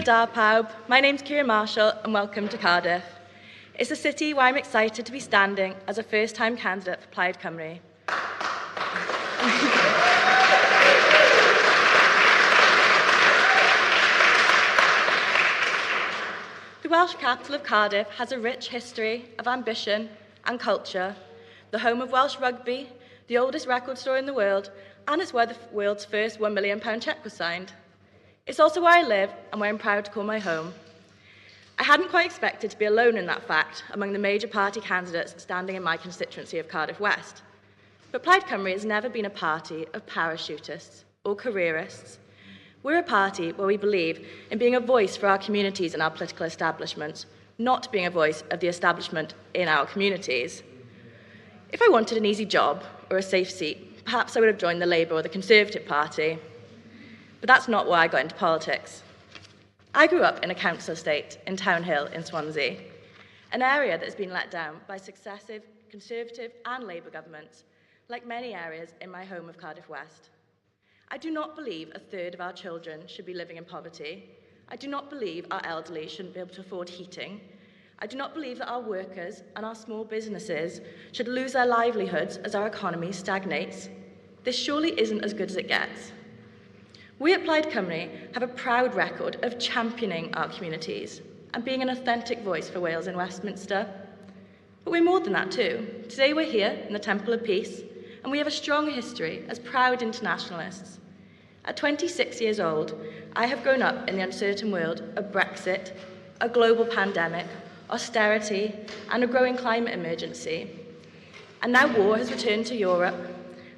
da pawb, my name's Kira Marshall and welcome to Cardiff. It's a city where I'm excited to be standing as a first-time candidate for Plaid Cymru. The Welsh capital of Cardiff has a rich history of ambition and culture, the home of Welsh rugby, the oldest record store in the world, and it's where the world's first £1 million cheque was signed. It's also where I live and where I'm proud to call my home. I hadn't quite expected to be alone in that fact among the major party candidates standing in my constituency of Cardiff West. But Plaid Cymru has never been a party of parachutists or careerists. We're a party where we believe in being a voice for our communities and our political establishments, not being a voice of the establishment in our communities. If I wanted an easy job or a safe seat, perhaps I would have joined the Labour or the Conservative Party. But that's not why I got into politics. I grew up in a council estate in Townhill in Swansea, an area that has been let down by successive Conservative and Labour governments, like many areas in my home of Cardiff West. I do not believe a third of our children should be living in poverty. I do not believe our elderly shouldn't be able to afford heating. I do not believe that our workers and our small businesses should lose their livelihoods as our economy stagnates. This surely isn't as good as it gets. We at Plaid Cymru have a proud record of championing our communities and being an authentic voice for Wales in Westminster. But we're more than that too. Today we're here in the Temple of Peace, and we have a strong history as proud internationalists. At 26 years old, I have grown up in the uncertain world of Brexit, a global pandemic, austerity, and a growing climate emergency. And now war has returned to Europe,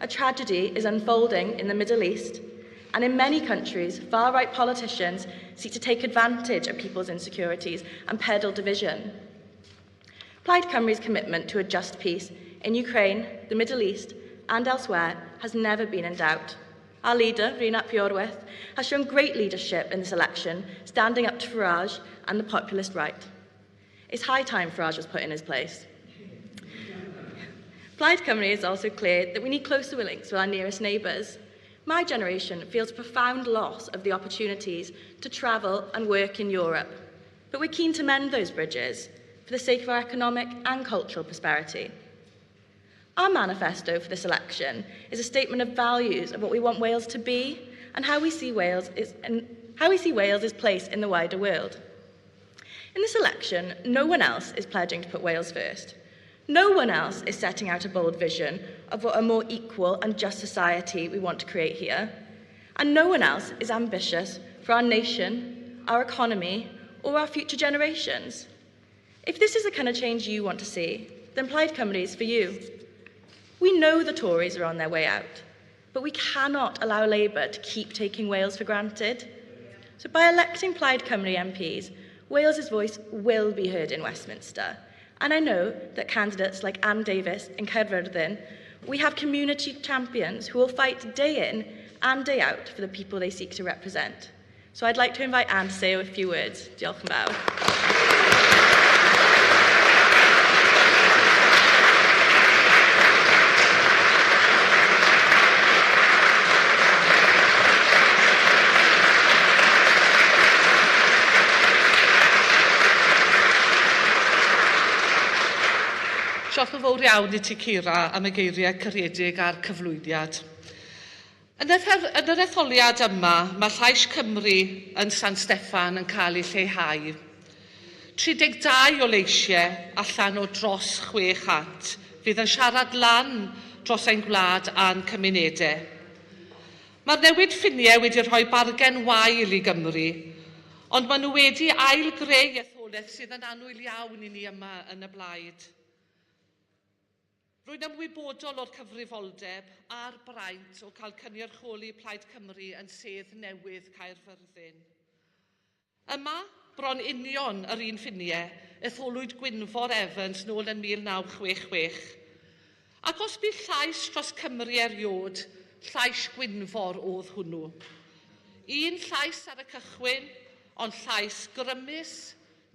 a tragedy is unfolding in the Middle East, and in many countries, far-right politicians seek to take advantage of people's insecurities and peddle division. Plaid Cymru's commitment to a just peace in Ukraine, the Middle East, and elsewhere has never been in doubt. Our leader, Rhun ap Iorwerth, has shown great leadership in this election, standing up to Farage and the populist right. It's high time Farage was put in his place. Plaid Cymru is also clear that we need closer links with our nearest neighbours. My generation feels a profound loss of the opportunities to travel and work in Europe, but we're keen to mend those bridges for the sake of our economic and cultural prosperity. Our manifesto for this election is a statement of values of what we want Wales to be and how we see Wales is, and how we see Wales' place in the wider world. In this election, no one else is pledging to put Wales first. No one else is setting out a bold vision of what a more equal and just society we want to create here. And no one else is ambitious for our nation, our economy, or our future generations. If this is the kind of change you want to see, then Plaid Cymru is for you. We know the Tories are on their way out, but we cannot allow Labour to keep taking Wales for granted. So by electing Plaid Cymru MPs, Wales's voice will be heard in Westminster. And I know that candidates like Ann Davies in Caerfyrddin, we have community champions who will fight day in and day out for the people they seek to represent. So I'd like to invite Ann to say a few words. Diolch yn fawr. Diolch yn fawr iawn i ti, Kira, am y geiriau caredig a'r cyflwyniad. Yn yr etholiad yma, mae Llais Cymru yn San Steffan yn cael ei lleihau. 32 o leisiau allan o dros 600 fydd yn siarad lan dros ein gwlad a'n cymunedau. Mae'r newid ffiniau wedi rhoi bargen wael i Gymru, ond maen nhw wedi ail-greu etholaeth sydd yn annwyl iawn i ni yma yn y blaid. Rwy'n ymwybodol o'r cyfrifoldeb a'r braint o cael cynrychioli Plaid Cymru yn sedd newydd Caerfyrddin. Yma, bron union yr un ffiniau, etholwyd Gwynfor Evans nôl yn 1966. Ac os bu llais dros Cymru erioed, llais Gwynfor oedd hwnnw. Un llais ar y cychwyn, ond llais grymus,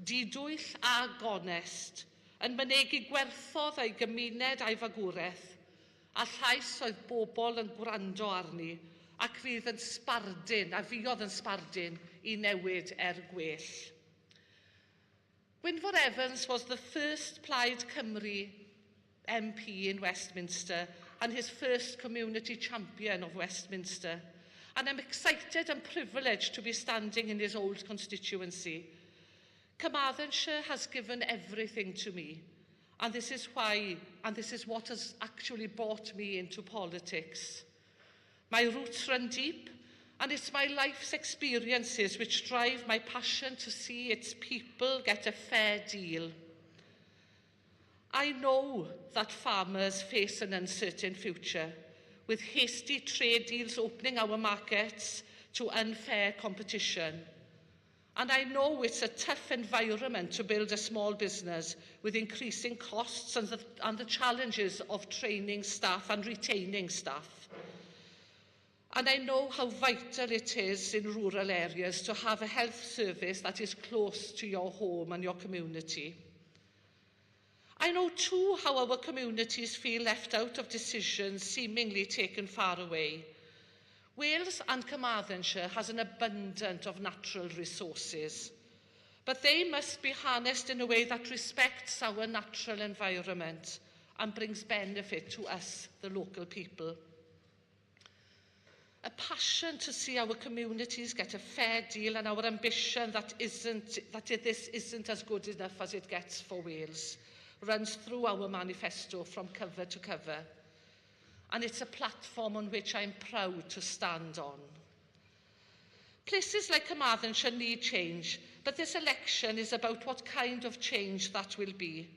didwyll a gonest, yn mynegi gwerthoedd a'i gymuned a'i fagwraeth, a llais oedd bobl yn gwrando arni ac fydd yn sbardun, a fuodd yn sbardun i newid er gwell. Gwynfor Evans was the first Plaid Cymru MP in Westminster and his first community champion of Westminster. And I'm excited and privileged to be standing in his old constituency. Carmarthenshire has given everything to me, and this is why, and this is what has actually brought me into politics. My roots run deep, and it's my life's experiences which drive my passion to see its people get a fair deal. I know that farmers face an uncertain future, with hasty trade deals opening our markets to unfair competition. And I know it's a tough environment to build a small business with increasing costs and the challenges of training staff and retaining staff. And I know how vital it is in rural areas to have a health service that is close to your home and your community. I know too how our communities feel left out of decisions seemingly taken far away. Wales and Carmarthenshire has an abundance of natural resources, but they must be harnessed in a way that respects our natural environment and brings benefit to us, the local people. A passion to see our communities get a fair deal and our ambition that this isn't as good enough as it gets for Wales runs through our manifesto from cover to cover. And it's a platform on which I'm proud to stand on. Places like Carmarthenshire need change, but this election is about what kind of change that will be.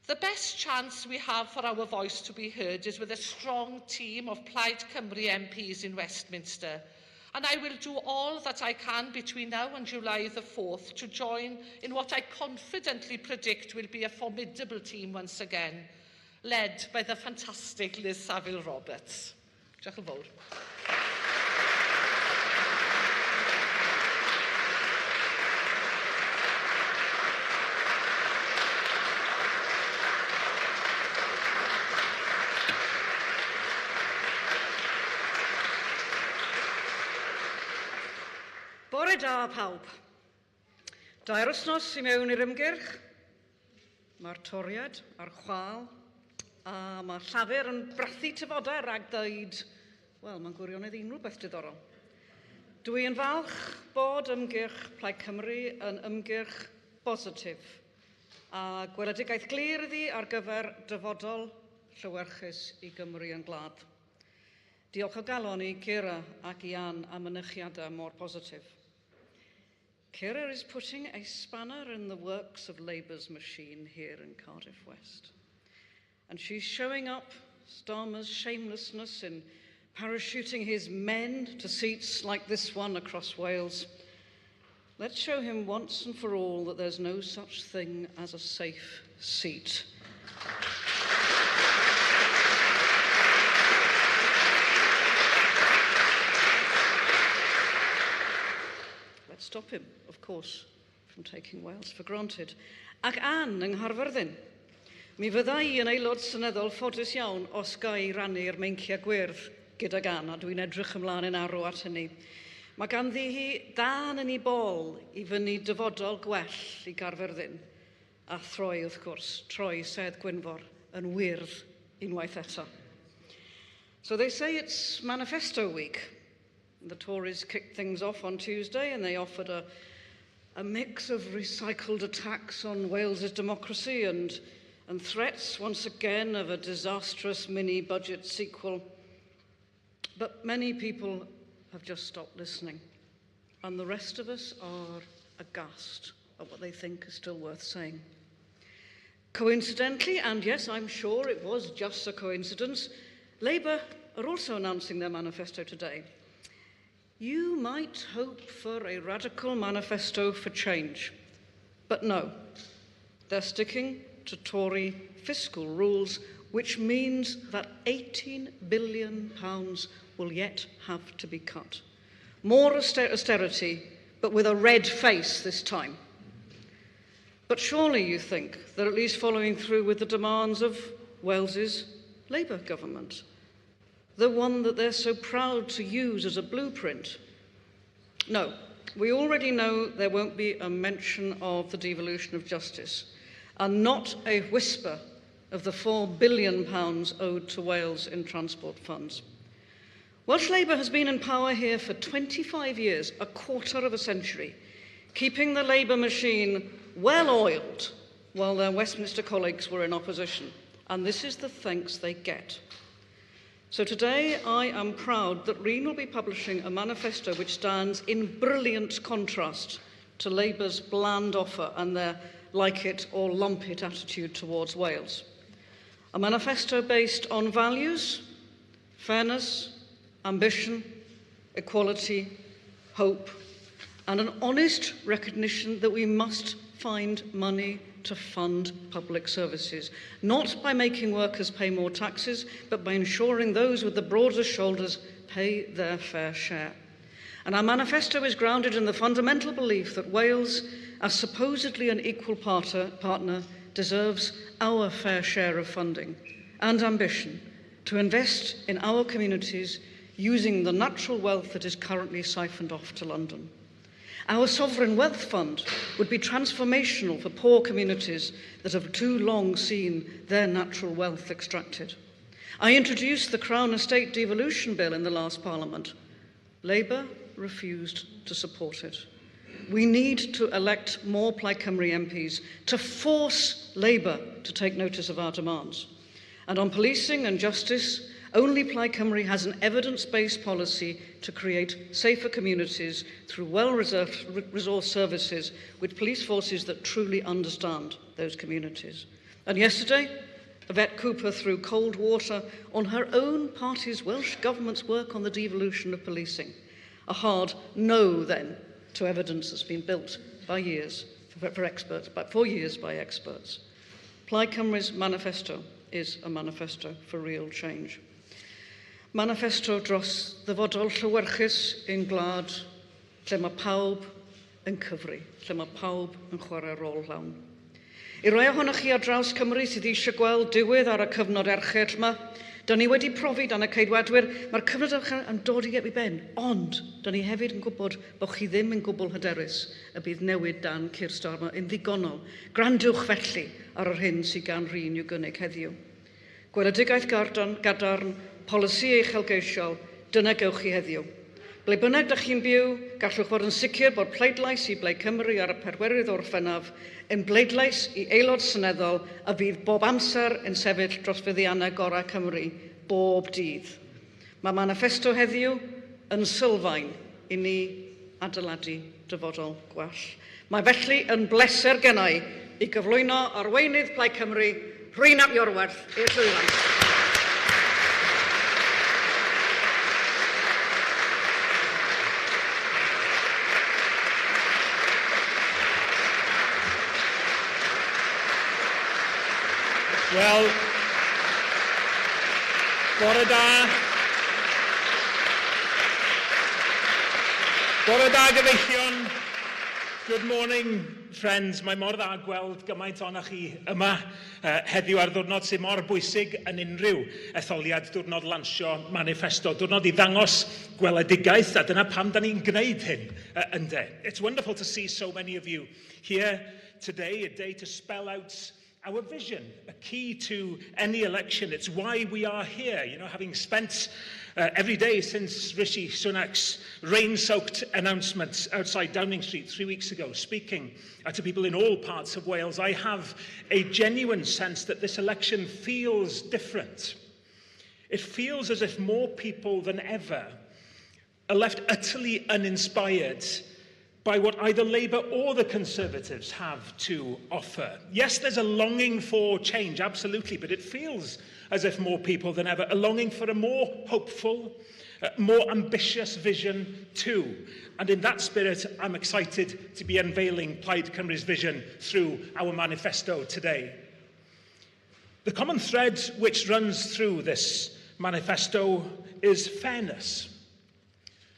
The best chance we have for our voice to be heard is with a strong team of Plaid Cymru MPs in Westminster. And I will do all that I can between now and July the 4th to join in what I confidently predict will be a formidable team once again, led by the fantastic Liz Saville Roberts. Diolch yn fawr. Bore da pawb. 2 wythnos i mewn i'r ymgyrch. Mae'r Torïaid ar chwâl a mae Llafur yn brathu tafodau rhag dweud, wel, mae'n gwirionedd unrhyw beth diddorol. Dwi yn falch bod ymgyrch Plaid Cymru yn ymgyrch bositif a gweledigaeth glir iddi ar gyfer dyfodol llewyrchus i Gymru yn gwlad. Diolch o galon i Keira ac i Ann am mynychiadau mor positif. Keira is putting a spanner in the works of Labour's machine here in Cardiff West. And she's showing up Starmer's shamelessness in parachuting his men to seats like this one across Wales. Let's show him once and for all that there's no such thing as a safe seat. Let's stop him, of course, from taking Wales for granted. Ac Ann yng Nghaerfyrddin. Mi fydda i yn aelod seneddol ffodus iawn os ga i rannu'r meinciau gwyrdd gydag Ann, a dwi'n edrych ymlaen yn arw at hynny. Mae ganddi hi dân yn ei bol i fynnu dyfodol gwell i Gaerfyrddin, a throi, wrth gwrs, troi sedd Gwynfor yn wyrdd unwaith eto. So they say it's Manifesto Week. The Tories kicked things off on Tuesday and they offered a mix of recycled attacks on Wales's democracy and threats once again of a disastrous mini budget sequel. But many people have just stopped listening, and the rest of us are aghast at what they think is still worth saying. Coincidentally, and yes, I'm sure it was just a coincidence, Labour are also announcing their manifesto today. You might hope for a radical manifesto for change, but no, they're sticking to Tory fiscal rules, which means that £18 billion will yet have to be cut. More austerity, but with a red face this time. But surely you think they're at least following through with the demands of Wales's Labour government. The one that they're so proud to use as a blueprint? No, we already know there won't be a mention of the devolution of justice, and not a whisper of the £4 billion owed to Wales in transport funds. Welsh Labour has been in power here for 25 years, a quarter of a century, keeping the Labour machine well oiled while their Westminster colleagues were in opposition. And this is the thanks they get. So today I am proud that Rhun will be publishing a manifesto which stands in brilliant contrast to Labour's bland offer and their like it or lump it attitude towards Wales. A manifesto based on values, fairness, ambition, equality, hope, and an honest recognition that we must find money to fund public services, not by making workers pay more taxes, but by ensuring those with the broadest shoulders pay their fair share. And our manifesto is grounded in the fundamental belief that Wales, as supposedly an equal partner, deserves our fair share of funding and ambition to invest in our communities using the natural wealth that is currently siphoned off to London. Our sovereign wealth fund would be transformational for poor communities that have too long seen their natural wealth extracted. I introduced the Crown Estate Devolution Bill in the last Parliament. Labour refused to support it. We need to elect more Plaid Cymru MPs to force Labour to take notice of our demands. And on policing and justice, only Plaid Cymru has an evidence-based policy to create safer communities through well-resourced services with police forces that truly understand those communities. And yesterday, Yvette Cooper threw cold water on her own party's Welsh Government's work on the devolution of policing. A hard no, then, to evidence that's been built by years for experts, by 4 years by experts. Plaid Cymru's manifesto is a manifesto for real change. Manifesto dros ddyfodol llewyrchus ein gwlad, lle mae pawb yn cyfri, lle mae pawb yn chwarae rôl llawn. I rai ohonoch chi ar draws Cymru sydd eisiau gweld diwedd ar y cyfnod erchyll yma, da ni wedi profi dan y Ceidwadwyr, mae'r cyfnod erchyll yn dod i ben, ond da ni hefyd yn gwybod bod chi ddim yn gwbl hyderus y bydd newid dan Keir Starmer yn ddigonol. Gwrandwch felly ar yr hyn sydd gan Rhun i'w gynnig heddiw. Gweledigaeth gadarn, polisi uchelgeisiol, dyna gewch chi heddiw. Ble bynnag dych chi'n byw, gallwch fod yn sicr bod pleidlais i Blaid Cymru ar y 4 Orffennaf yn bleidlais i aelod seneddol a fydd bob amser yn sefyll dros fuddiannau gorau Cymru bob dydd. Mae manifesto heddiw yn sylfaen i ni adeiladu dyfodol gwell. Mae felly yn bleser gennau i gyflwyno arweinydd Plaid Cymru, Rhun ap Iorwerth, i'r llwyfan. Wel, bore da. Bore da, gyfeillion. Good morning, friends. Mae mor dda gweld gymaint ohonoch chi yma heddiw ar ddiwrnod sydd mor bwysig yn unrhyw etholiad, diwrnod lansio manifesto, diwrnod i ddangos gweledigaeth, a dyna pam da ni'n gwneud hyn, ynde. It's wonderful to see so many of you here today, a day to spell out our vision, a key to any election. It's why we are here, you know, having spent every day since Rishi Sunak's rain-soaked announcement outside Downing Street 3 weeks ago, speaking to people in all parts of Wales, I have a genuine sense that this election feels different. It feels as if more people than ever are left utterly uninspired by what either Labour or the Conservatives have to offer. Yes, there's a longing for change, absolutely, but it feels as if more people than ever are longing for a more hopeful, more ambitious vision too. And in that spirit, I'm excited to be unveiling Plaid Cymru's vision through our manifesto today. The common thread which runs through this manifesto is fairness.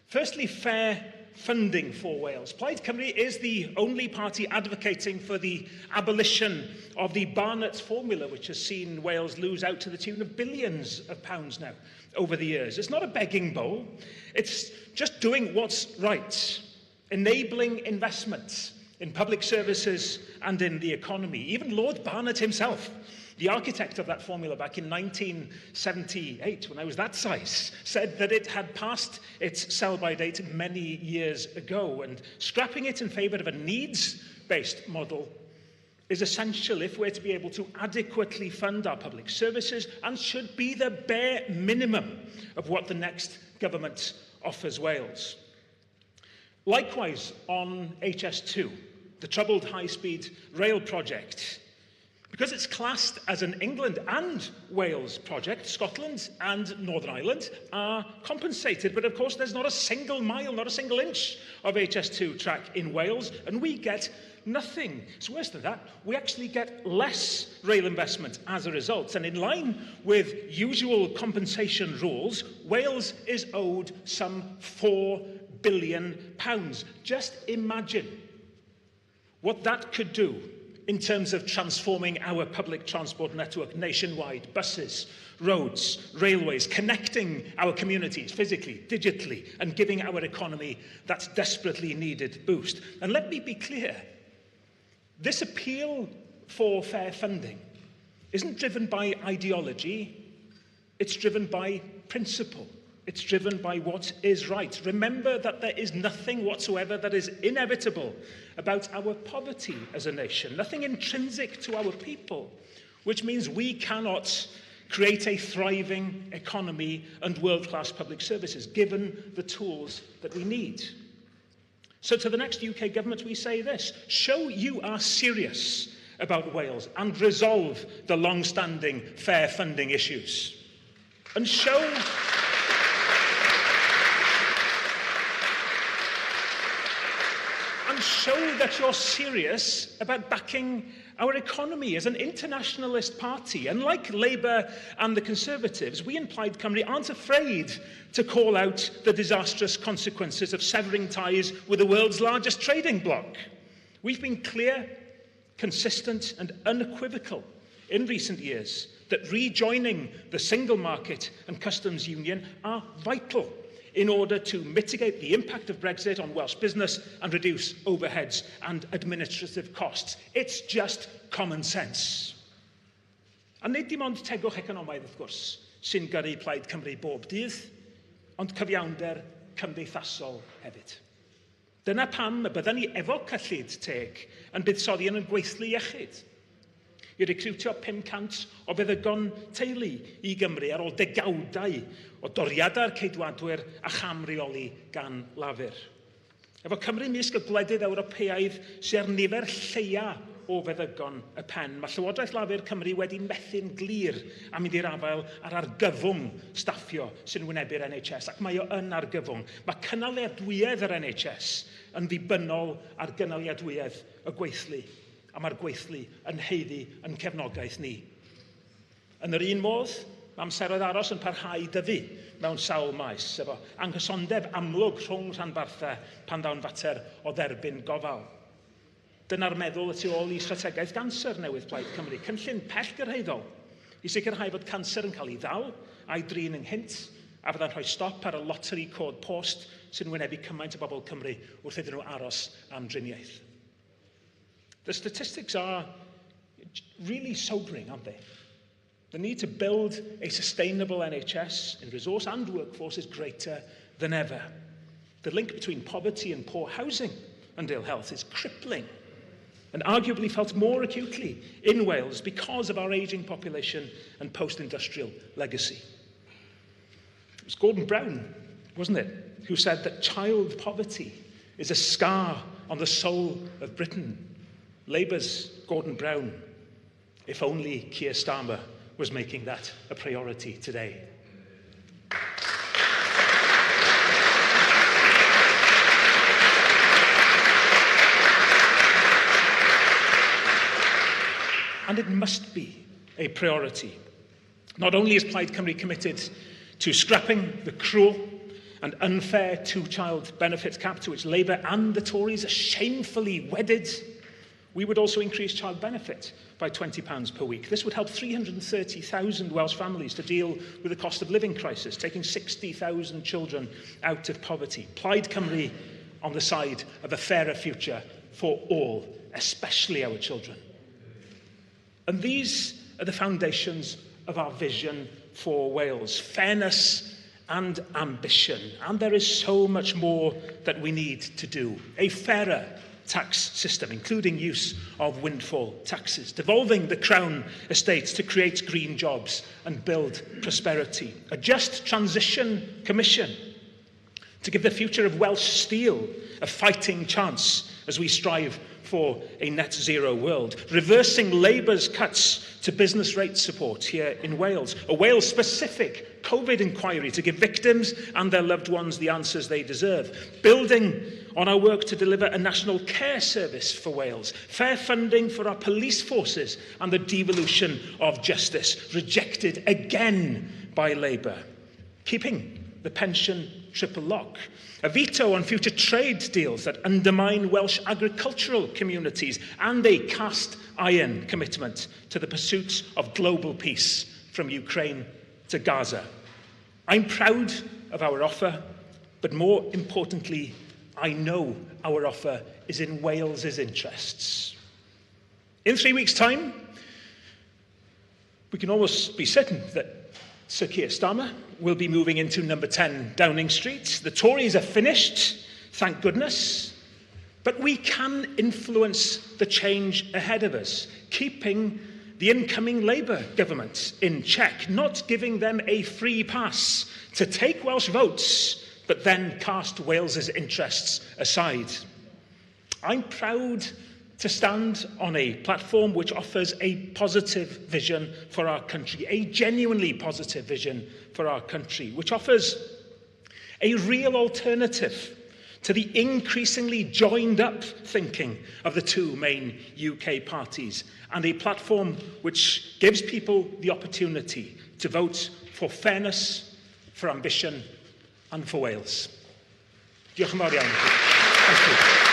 Firstly, fair funding for Wales. Plaid Cymru is the only party advocating for the abolition of the Barnett formula, which has seen Wales lose out to the tune of billions of pounds now over the years. It's not a begging bowl. It's just doing what's right, enabling investments in public services and in the economy. Even Lord Barnett himself, the architect of that formula back in 1978, when I was that size, said that it had passed its sell-by date many years ago, and scrapping it in favour of a needs-based model is essential if we're to be able to adequately fund our public services and should be the bare minimum of what the next government offers Wales. Likewise, on HS2, the troubled high-speed rail project, because it's classed as an England and Wales project, Scotland and Northern Ireland are compensated. But of course, there's not a single mile, not a single inch of HS2 track in Wales, and we get nothing. It's worse than that. We actually get less rail investment as a result. And in line with usual compensation rules, Wales is owed some £4 billion. Just imagine what that could do in terms of transforming our public transport network nationwide, buses, roads, railways, connecting our communities physically, digitally, and giving our economy that desperately needed boost. And let me be clear, this appeal for fair funding isn't driven by ideology, it's driven by principle. It's driven by what is right. Remember that there is nothing whatsoever that is inevitable about our poverty as a nation, nothing intrinsic to our people, which means we cannot create a thriving economy and world-class public services, given the tools that we need. So to the next UK government, we say this: show you are serious about Wales and resolve the long-standing fair funding issues. And show that you're serious about backing our economy as an internationalist party. And like Labour and the Conservatives, we in Plaid Cymru aren't afraid to call out the disastrous consequences of severing ties with the world's largest trading bloc. We've been clear, consistent and unequivocal in recent years that rejoining the single market and customs union are vital in order to mitigate the impact of Brexit on Welsh business and reduce overheads and administrative costs. It's just common sense. A nid dim ond tegwch economaidd, wrth gwrs, sy'n gyrru Plaid Cymru bob dydd, ond cyfiawnder cymdeithasol hefyd. Dyna pam y byddwn ni efo cyllid teg yn buddsoddi yn y gweithlu iechyd, i recriwtio 500 o feddygon teulu i Gymru ar ôl degawdau o doriadau'r ceidwadwyr a chamreoli gan Lafur. Efo Cymru mysg y gwledydd Ewropeaidd sydd ar nifer lleia o feddygon y pen, mae Llywodraeth Lafur Cymru wedi methu'n glir a mynd i'r afael ar argyfwng staffio sy'n wynebu'r NHS, ac mae o yn argyfwng. Mae cynaliadwyedd yr NHS yn ddibynnol ar gynaliadwyedd y gweithlu, a mae'r gweithlu yn haeddu yn cefnogaeth ni. Yn yr un modd, mae amseroedd aros yn parhau i dyfu mewn sawl maes, efo anghysondeb amlwg rhwng rhanbarthau pan ddaw'n fater o dderbyn gofal. Dyna'r meddwl y tu ôl i strategaeth ganser newydd Plaid Cymru, cynllun pellgyrhaeddol i sicrhau fod canser yn cael ei ddal a'i drin ynghynt, a fydda'n rhoi stop ar y loteri cod post sy'n wynebu cymaint o bobl Cymru wrth iddyn nhw aros am driniaeth. The statistics are really sobering, aren't they? The need to build a sustainable NHS in resource and workforce is greater than ever. The link between poverty and poor housing and ill health is crippling, and arguably felt more acutely in Wales because of our ageing population and post-industrial legacy. It was Gordon Brown, wasn't it, who said that child poverty is a scar on the soul of Britain. Labour's Gordon Brown, if only Keir Starmer was making that a priority today. And it must be a priority. Not only is Plaid Cymru committed to scrapping the cruel and unfair two-child benefit cap to which Labour and the Tories are shamefully wedded, we would also increase child benefit by £20 per week. This would help 330,000 Welsh families to deal with the cost of living crisis, taking 60,000 children out of poverty. Plaid Cymru on the side of a fairer future for all, especially our children. And these are the foundations of our vision for Wales. Fairness and ambition. And there is so much more that we need to do. A fairer tax system, including use of windfall taxes, devolving the Crown estates to create green jobs and build prosperity, a just transition commission to give the future of Welsh steel a fighting chance as we strive for a net zero world, reversing Labour's cuts to business rate support here in Wales, a Wales-specific COVID inquiry to give victims and their loved ones the answers they deserve, building on our work to deliver a national care service for Wales, fair funding for our police forces and the devolution of justice, rejected again by Labour, keeping the pension triple lock, a veto on future trade deals that undermine Welsh agricultural communities, and a cast iron commitment to the pursuit of global peace from Ukraine to Gaza. I'm proud of our offer, but more importantly, I know our offer is in Wales's interests. In 3 weeks' time, we can almost be certain that Sir Keir Starmer will be moving into number 10 Downing Street. The Tories are finished, thank goodness. But we can influence the change ahead of us, keeping the incoming Labour government in check, not giving them a free pass to take Welsh votes, but then cast Wales's interests aside. I'm proud to stand on a platform which offers a positive vision for our country, a genuinely positive vision for our country, which offers a real alternative to the increasingly joined-up thinking of the two main UK parties, and a platform which gives people the opportunity to vote for fairness, for ambition, and for Wales. Diolch yn fawr iawn. Thank you.